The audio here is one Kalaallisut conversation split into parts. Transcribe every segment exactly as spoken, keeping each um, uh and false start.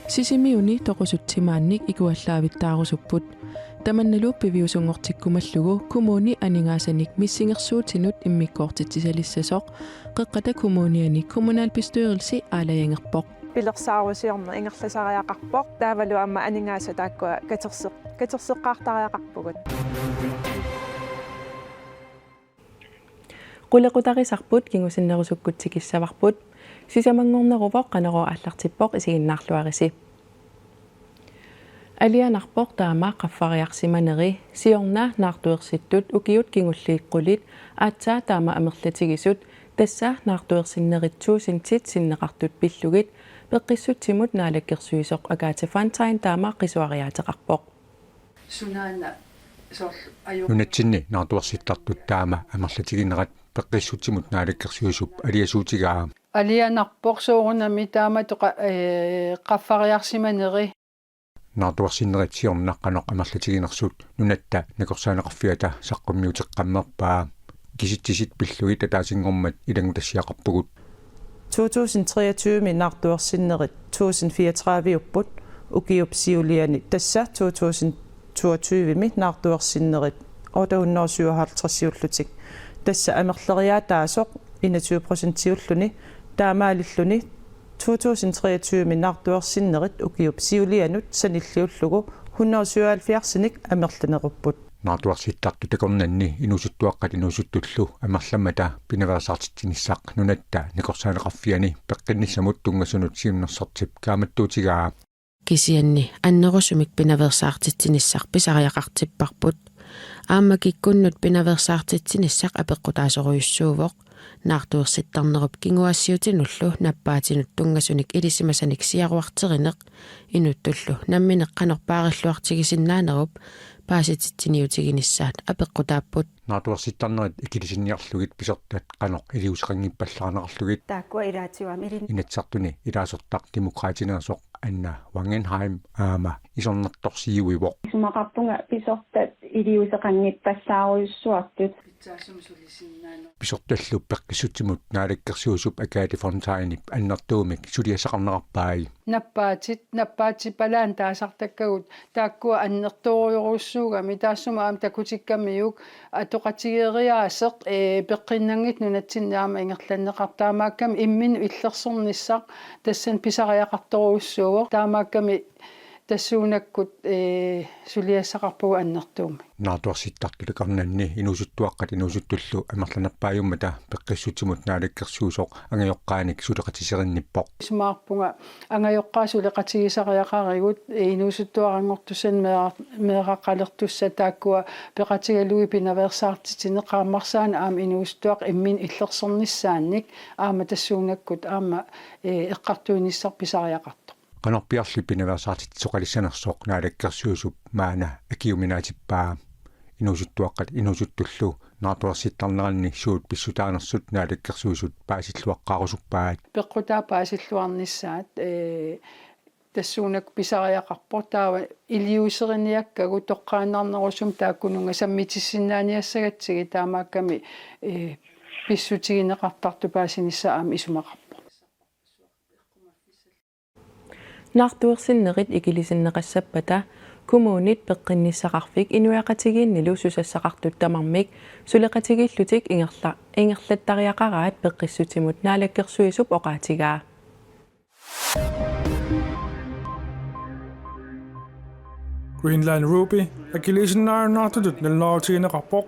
Sisimiuni toqusutsimaannik ikuallaavittaarusupput. Tamannalu piviusunngortikkumallugu kommuni aningaasanik missingersuutinut immikkoortitsisalissasoq Qeqqata Kommuniani kommunalbestyrelsi aalajangerpoq. Pilersaarusiorneq ingerlasariaqarpoq. Taavalu aamma aningaasat taakkua katerseq-, katerseqqaartariaqarpugut. Qulequtarisarput kingusinnerusukkut tikissavarput. Sisamanngorneruvoq, Qanorooq aallartippoq, isiginnaarluarisi. Alianarpoq taama qaffariarsimaneri, siorna naartuersittut ukiut kingulliit qulit aatsaat taama amerlatigisut, tassa naartuersinnerit tuusintit sinneqartut pillugit peqqissutsimut naalakkersuisoq Agathe Fontain taama qisuariaateqarpoq. Sunaana soorlu aju- Nunatsinni naartuersittartut taama amerlatiginerat peqqissutsimut naalakkersuisup aliasuutigaa. Alianarpoq soorunami taama toqa-, ee, qaffariarsimaneri. Naartuersinnerit siorna qanoq amerlatiginersut Nunatta Nakorsaaneqarfiata saqqummiuteqqammerpaa. Kisitsisit pillugit ataasinngormat ilanngutassiaqarpugut. To tusind treogtyve naartuersinnerit tusind fireogtredive-upput ukiup siuliani, tassa to tusind toogtyve naartuersinnerit otte hundrede syvoghalvtreds-iullutik. Tassa amerleriaataasoq enogtyve procentiulluni, taamaalilluni to tusind treogtyve naartuersinnerit ukiup siulianut sanilliullugu hundrede syvoghalvfjerds-inik amerlanerupput. Naartuersittartut akornanni inuusuttuaqqat inuusuttullu amerlammata pinaveersaartitsinissaq Nunatta Nakorsaaneqarfiani peqqinnissamut tunngasunut siunnersortip kaammattuutigaa. Kisianni annerusumik pinaveersaartitsinissaq pisariaqartipparput. Aamma kikkunnut pinaveersaartitsinissaq apeqqutaasorujussuuvoq. Naartuersittarnerup kinguaassiuutinullu nappaatinut tunngasunik ilisimasanik siaruarterineq inuttullu nammineq qanoq paarilluartigisinnaanerup paasititsiniutiginissaat apeqqutaapput. Naartuersittarnerit ikilisinniarlugit pisortat qanoq iliuuseqanngippallaarneqarlugit. Taakkua ilaatigut aamma ilin- Inatsisartuni ilaasortaq Demokraatineersoq Anna Wangenheim aamma isornartorsiuivoq. Isumaqarpunga pisortat iliuuseqanngippallaarujussuartut. Pitsaasumik sulisinnaaneq. Pisortallu peqqissutsimut naalakkersuisup Agathe Fontainip annertuumik suliassaqarnerarpai. Nappaatit, nappaatit palaani taasartakkagut taakkua annertoorujorujussuugami, taassuma aamma takutikkamiuk atoqatigeeriaaseq, ee, peqqinnanngitsoq nunatsinni aamma ingerlanneqartoq, taamaakkami imminut illersornissaq tassani pisariaqartorujussuuvoq, taamaakkami tassuunakkut, ee, suliassaqarpugut annertuumik. Naartuersittartut akornanni inuusuttuaqqat inuusuttullu amerlanerpaajummata peqqissutsimut naalakkersuisoq angajoqqaanik suleqatiserinnippoq. Isumaqarpunga angajoqqaat suleqatigisariaqarigut, ee, inuusuttuaranngortussat meera-, meeraqalertussat taakkua peqatigalugit pinaveersaartitsineq, qaammarsaaneq aamma inuusuttuaqqat imminut illersornissaannik aamma tassuunakkut aamma, ee, eqqartuinissaq pisariaqartoq. Qanorpiarli pinaveersaartitsisoqalissanersoq naalakkersuisup maanna akiuminaatippaa. Inuusuttuaqqat inuusuttullu naartuersittarneranni suut pissutaanersut naalakkersuisut paasilluaqqaarusuppaat. Peqqutaat paasilluarnissaat, ee, tassuunakkut pisariaqarpoq, taava iliuuseriniakkagut toqqaannarnerusumik taakkununnga sammitissinnaaniassagatsigit, taamaakkami, ee, pissutigineqartartut paasinissaat aamma isumaqarpoq. Naartuersinnerit ikilisinneqassappata kommunit peqqinnissaqarfik inuiaqatigiinnilu susassaqartut tamarmik suleqatigiillutik ingerla-, ingerlattariaqaraat peqqissutsimut naalakkersuisup oqaatigaa. Greenland Ruby akiliisinnaajunnaartutut nalunaarutigineqarpoq.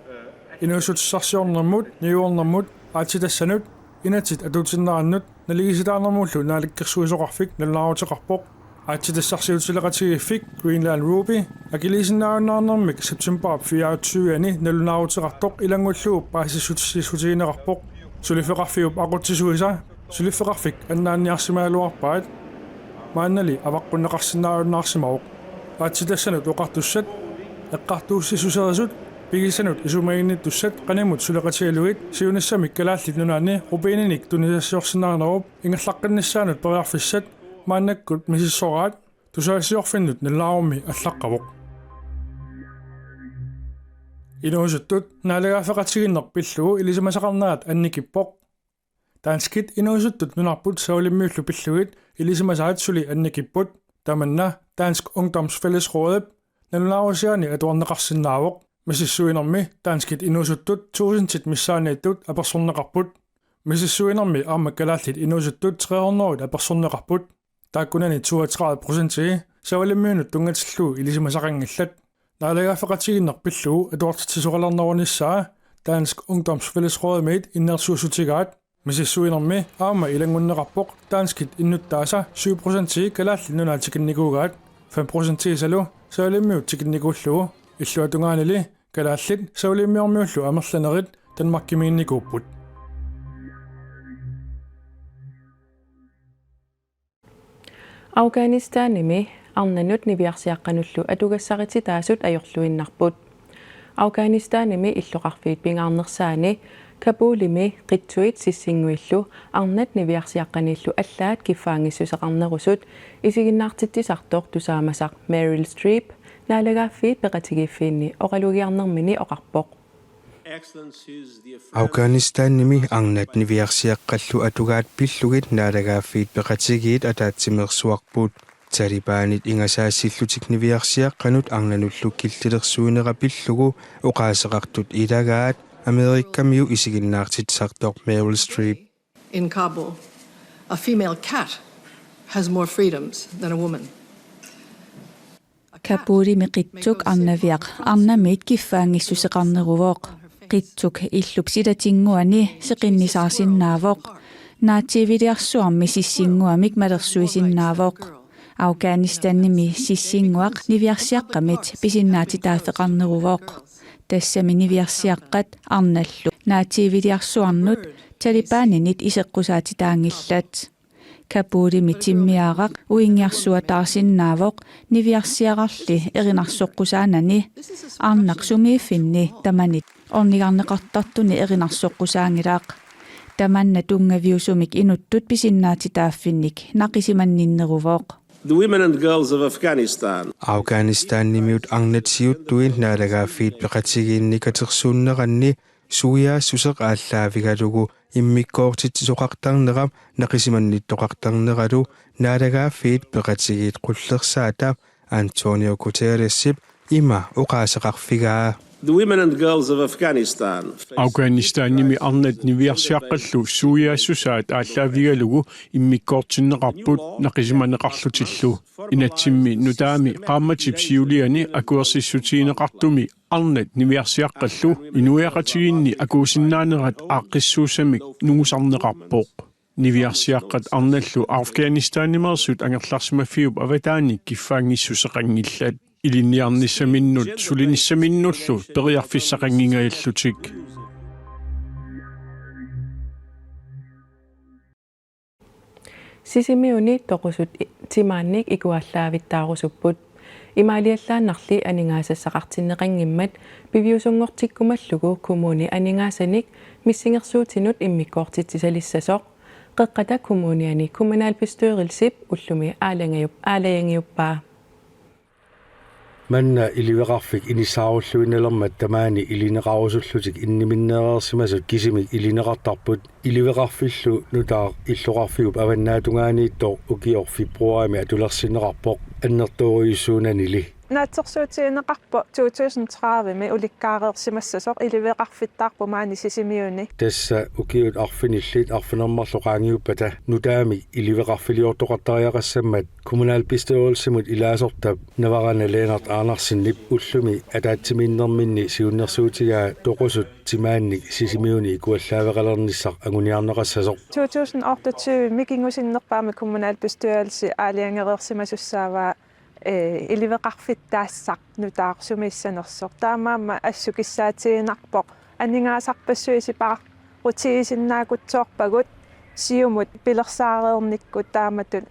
Inuussutissarsiornermut, niuernermut, aatsitassanut, inatsit atuutsinnerannut naligiissitaanermullu naalakkersuisoqarfik nalunaaruteqarpoq. Aatsitassarsiutit suleqatigiiffik Greenland Ruby akiliisinnaajunnaarnermik septembarip fireogtyve-ani nalunaaruteqartoq ilanngullugu paasissutissutigineqarpoq. Suliffeqarfiup aqutsisuisa suliffeqarfik annaanniarsimagaluarpaat. Maannali avaqqunneqarsinnaajunnaarsimavoq. Aatsitassanut oqartussat, eqqartuussissuserisut, pigisanut isumaginnittussat qanimut suleqatigalugit siunissamik Kalaallit Nunaanni rubininik tunisassiorsinnaanerup ingerlaqqinnissaanut periarfissat maannakkut misissoraat tusagassiorfinnut nalunaarummi allaqqavoq. Inuusuttut naalagaaffeqatigiinneq pillugu ilisimasaqarnerat annikippoq. Danskit inuusuttut nunarput Savalimmiullu pillugit ilisimasaat suli annikipput. Tamanna Dansk Ungdoms Fællesrådip nalunaarusiaani atuarneqarsinnaavoq. Misissuinermi danskit inuusuttut tusindit missaanniittut apersorneqarput. Misissuinermi aamma kalaallit inuusuttut tre hundrede apersorneqarput. Taakkunani toogtredive procentii Savalimmiunut tunngatillugu ilisimasaqanngillat. Naalagaaffeqatigiinneq pillugu atuartitsisoqalernerunissaa Dansk Ungdoms Fællesrådimiit innersuussutigaat. Misissuinermi aamma ilanngunneqarpoq danskit innuttaasa syv procentii Kalaallit Nunaat tikinnikuugaat, fem procentiisalu Savalimmiut tikinnikuullugu. Illuatungaanili kalaallit savalimmiormiullu amerlanerit Danmarkimiinnikuupput. Afghanistanimi arnanut niviarsiaqqanullu atugassarititaasut ajorluinnarput. Afghanistanimi illoqarfiit pingaarnersaanni Kabulimi qitsuit sissinnguillu arnat niviarsiaqqaniillu allaat kiffaanngissuseqarnerusut isiginnaartitsisartoq tusaamasaq Meryl Streep naalagaaffiit peqatigiiffiinni oqalugiarnermini oqarpoq. Afghanistanimi arnat niviarsiaqqallu atugaat pillugit naalagaaffiit peqatigiit ataatsimeersuarput. Talibanit ingasaassillutik niviarsiaqqanut arnanullu killilersuinera pillugu oqaaseqartut ilagaat Amerikamiu isiginnaartitsisartoq Meryl Streep. In Kabul, a female cat has more freedoms than a woman. Kabulimi qitsuk arnaviaq arnamiit kiffaanngissuseqarneruvoq. Qitsuk illup silatinnguani seqinnisaarsinnaavoq. Naatsiiviliarsuarmi sissinnguamik malersuisinnaavoq. Afghanistanimi sissinnguaq niviarsiaqqamit pisinnaatitaaffeqarneruvoq. Tassami niviarsiaqqat arnallu naatsiiviliarsuarnut Talibaninit iseqqusaatitaanngillat. Kabulimi timmiaraq uinngiarsuataarsinnaavoq niviarsiararli erinarsoqqusaanani arnaq sumiiffinni tamanit ornigarneqartartuni erinarsoqqusaanngilaq. Tamanna tunngaviusumik inuttut pisinnaatitaaffinnik naqisimanninneruvoq. The women and girls of Afghanistan. Afghanistanimiut arnat siuttuit naalagaaffiit peqatigiinni katersuunneranni suiaassuseq aallaavigalugu immikkoortitsisoqartarnerap naqisimannittoqartarneralu naalagaaffiit peqatigiit qullersaata Antonio Guterresip ima oqaaseqarfigaa. The women and girls of Afghanistan. Afghanistanimi arnat niviarsiaqqallu suiaassusaat aallaavigalugu immikkoortinneqarput naqisimaneqarlutillu. Inatsimmi nutaami qaammatip siuliani akuersissutigineqartumi arnat niviarsiaqqallu inuiaqatigiinni akuusinnaanerat aaqqissuussamik nungusarneqarpoq. Niviarsiaqqat arnallu Afghanistanimeersut angerlarsimaffiup avataani kiffaanngissuseqanngillat. Ilinniarnissaminnut sulinissaminnullu periarfissaqanngingajallutik. Sisimiuni toqusut timaannik ikuallaavittaarusupput. Imaaliallaannarli aningaasassaqartinneqanngimmat piviusunngortikkumallugu kommuni aningaasanik missingersuutinut immikkoortitsisalissasoq Qeqqata Kommuniani kommunalbestyrelsip ullumi aalajangiuppaa. Manna iliveqarfik inissaarulluinnalermat tamaani ilineqarusullutik inniminneereersimasut kisimik ilineqartarput. Iliveqarfillu nutaaq illoqarfiup avannaatungaaniittoq ukioq februarimi atulersinneqarpoq annertoorujussuunanili. Naatsorsuutigineqarpoq to tusind tredive-mi ulikkaareersimassasoq iliveqarfittaarpoq maani Sisimiuni. Tassa ukiut arfinillit arfineq-marluk qaangiuppata nutaamik iliveqarfiliortoqartariaqassammat kommunalbestyrelsimut ilaasortap Navarana Lennert Andersenip ullumi ataatsimiinnerminni siunnersuutigaa toqusut timaannik Sisimiuni ikuallaaveqalernissaq anguniarneqassasoq. To tusind otteogtyve-mi kingusinnerpaamik kommunalbestyrelsi aalajangereersimasussaavaa iliveqarfittaassaq nutaaq sumiissanersoq. Taamaammat assut kissaatiginarpoq aningaasarpassuit sipaarutigisinnaakutsoorpagut siumut pilersaareernikkut taamatut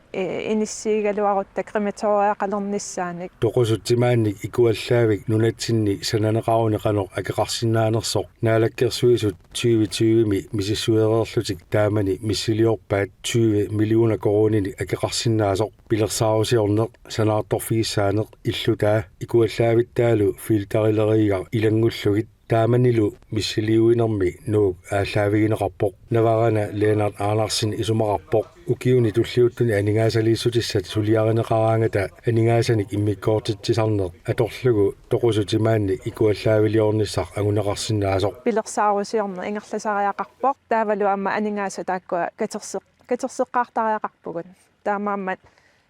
inissiigaluarutta krematoriaqalernissaanik. Toqusut timaannik ikuallaavik nunatsinni sananeqaruni qanoq akeqarsinnaanersoq Naalakkersuisut tyve tyve-mi misissuereerlutik taamani missiliorpaat tyve millioner koruuninik akeqarsinnaasoq pilersaarusiorneq, sanaartorfigissaaneq illutaa ikuallaavittaalu filterileriigaq ilanngullugit. Taamanilu missiliuinermi Nuuk aallaavigineqarpoq. Navarana Lennert Andersen isumaqarpoq ukiuni tulliuttuni aningaasaliissutissat suliarineqaraangata aningaasanik immikkoortitsisarneq atorlugu toqusut timaannik ikuallaaviliornissaq anguneqarsinnaasoq. Pilersaarusiorneq ingerlasariaqarpoq. Taavalu aamma aningaasat taakkua katerseq-, katerseqqaartariaqarpugut. Taamaammat,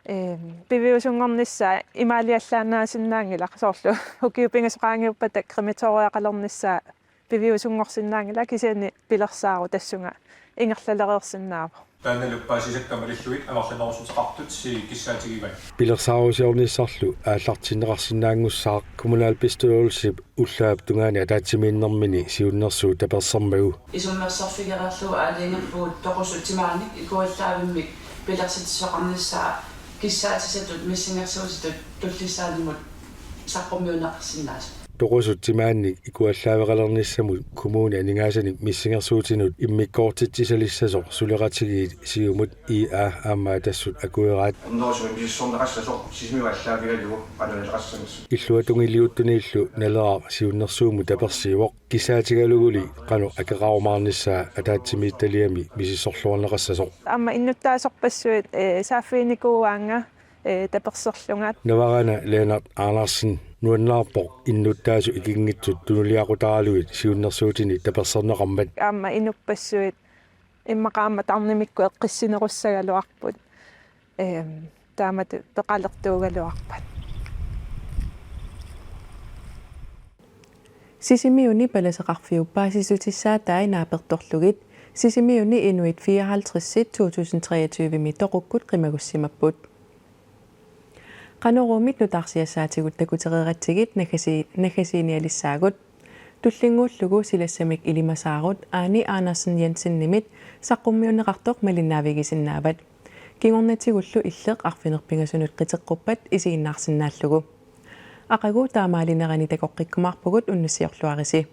ehm, piviusunngornissaa imaaliallaannaasinnaanngilaq, soorlu ukiut pingasut qaangiuppata krematoriaqalernissaa piviusunngorsinnaanngilaq, kisianni pilersaarut tassunga ingerlalereersinnaavoq. Taannalu paasisakka malillugit amerlanerussuteqartut kissaatigivaat. Pilersaarusiornissarlu aallartinneqarsinnaanngussaaq kommunalbestyrelsip ullaap tungaani ataatsimiinnermini siunnersuut tapersermagu. Isummersorfigereerlugu aalajangerpugut toqusut timaannik ikuallaavimmik pilersitsisoqarnissaa kissaatisatut missingersuutitut tullissaanimut saqqummiunneqarsinnaasoq. Toqusut timaannik ikuallaaveqalernissamut kommuni aningaasanik missingersuutinut immikkoortitsisalissasoq suleqatigiit Siumut I A aamma Atassut akueraat. Unnerusumik misissorneqassasoq Sisimiut aallaavigalugu qanoq naleqassanersoq. Illuatungiliuttuniillu Naleraq siunnersuummut tapersiivoq. Kissaatigaluguli qanoq akeqarumaarnissaa ataatsimiititaliami misissorluarneqassasoq. Aamma innuttaasorpassuit, eh, saaffiginikuuaannga, eh, taperserlunga. Navarana Lennert Andersen nuannaarpoq innuttaasut ikinngitsut tunuliaqutaralugit siunnersuutinik taperserneqarmat. Aamma inuppassuit immaqa aamma tarnimikkut eqqissinerussagaluarput. Ehm, taamatut peqalertuugaluarpat. Sisimiuni palaseqarfiup paasissutissaatai naapertorlugit Sisimiuni Inuit fireoghalvtredsit to tusind treogtyve-mi toqukkut qimagussimapput. Qanoruumit nutaarsiassaatigut takutereeratsigit naggasi-, naggasiinialissaagut. Tullinnguullugu silassamik ilimasaarut Aani Andersen Jensenimit saqqummiunneqartoq malinnaavigisinnaavat. Kingornatigullu Illeq arfineq-pingasunut qiteqquppat isiginnaarsinnaallugu. Aqagu taamaalinerani takoqqikkumaarpugut, unnussiorluarisi.